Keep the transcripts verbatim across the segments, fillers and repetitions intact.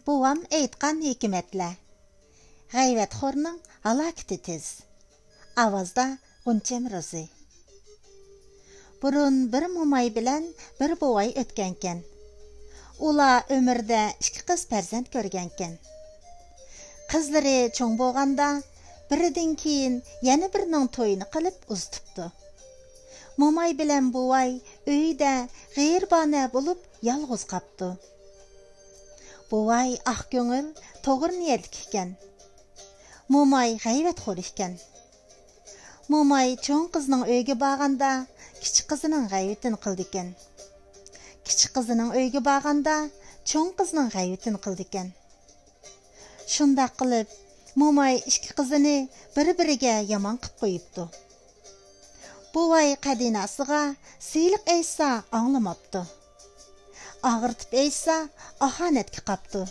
بوۋام ئېيتقان ھېكمەتلەر. غەيۋەتخورنىڭ ھالاكىتى تېز. ئاۋازدا غۇنچەم روزى. بۇرۇن بىر موماي بىلەن بىر بوۋاي ئۆتكەنكەن. ئۇلار ئۆمرىدە ئىككى قىز پەرزەنت كۆرگەنكەن. قىزلىرى چوڭ بولغاندا، بىرىدىن كېيىن يەنە بىرىنىڭ تويىنى قىلىپ ئۇزىتىپتۇ. موماي بىلەن بوۋاي ئۆيدە غېرىبانە بولۇپ يالغۇز قاپتۇ. بوۋاي ئاق كۆڭۈل، توغرا نىيەتلىك ئىكەن. موماي غەيۋەتخور ئىكەن. موماي چوڭ قىزنىڭ ئۆيىگە بارغاندا، كىچىك قىزىنىڭ غەيۋىتىنى قىلىدىكەن. كىچىك قىزىنىڭ ئۆيىگە بارغاندا، چوڭ قىزنىڭ غەيۋىتىنى قىلىدىكەن. شۇنداق قىلىپ، موماي ئىككى قىزىنى بىر-بىرىگە يامان قىپ قويۇپتۇ. بوۋاي قەدىناسىغا سىلىق ئېيتسا ئاڭلىماپتۇ. ئاغرىتىپ ئېيتسا ئاھانەتكە قاپتۇ.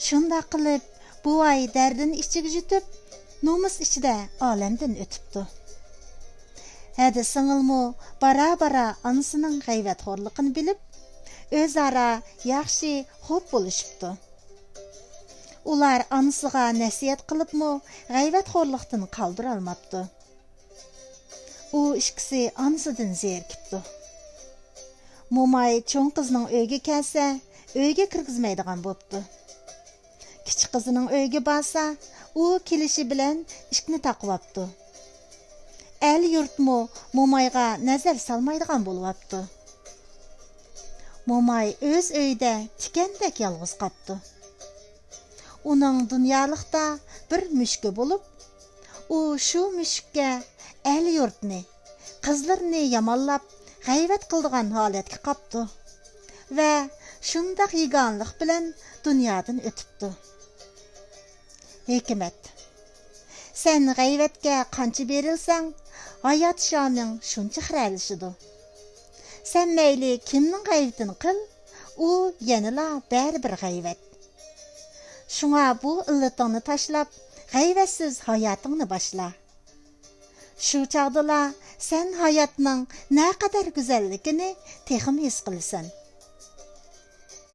شۇنداق قىلىپ، بوۋاي دەردىنى ئىچىگە يۇتۇپ، نومۇس ئىچىدە ئالەمدىن ئۆتۈپتۇ. ھەدە سىڭىلمۇ بارا-بارا ئانىسىنىڭ غەيۋەتخورلۇقىنى بىلىپ، ئۆزئارا ياخشى، خوپ بولۇشۇپتۇ. ئۇلار ئانىسىغا نەسىھەت قىلىپمۇ غەيۋەتخورلۇقتىن قالدۇرالماپتۇ. ئۇ ئىككىسى ئانىسىدىن زېرىكىپتۇ. موماي چوڭ قىزنىڭ ئۆيىگە كەلسە، ئۆيگە كىرگۈزمەيدىغان بوپتۇ. كىچىك قىزىنىڭ ئۆيىگە بارسا، ئۇ كېلىشى بىلەن ئىشىكنى تاقىۋاپتۇ. ئەل-يۇرتمۇ مومايغا نەزەر سالمايدىغان بولۇۋاپتۇ. موماي ئۆز ئۆيىدە تىكەندەك يالغۇز قاپتۇ. ئۇنىڭ دۇنيالىقتا بىر مۈشۈكى بولۇپ، ئۇ شۇ مۈشۈككە ئەل-يۇرتنى، قىزلىرىنى يامانلاپ، غەيۋەت قىلىدىغان ھالەتكە قاپتۇ ۋە شۇنداق يىگانىلىق بىلەن دۇنيادىن ئۆتۈپتۇ. ھېكمەت. سەن غەيۋەتكە قانچە بېرىلسەڭ، ھايات شامىڭ شۇنچە خىرەلىشىدۇ. سەن مەيلى كىمنىڭ غەيۋىتىنى قىل، ئۇ يەنىلا بەرىبىر غەيۋەت. شۇڭا بۇ ئىللىتىڭنى تاشلاپ، غەيۋەتسىز ھاياتىڭنى باشلا. شۇ چاغدىلا سەن ھاياتنىڭ نەقەدەر گۈزەللىكىنى تېخىمۇ ھېس قىلىسەن.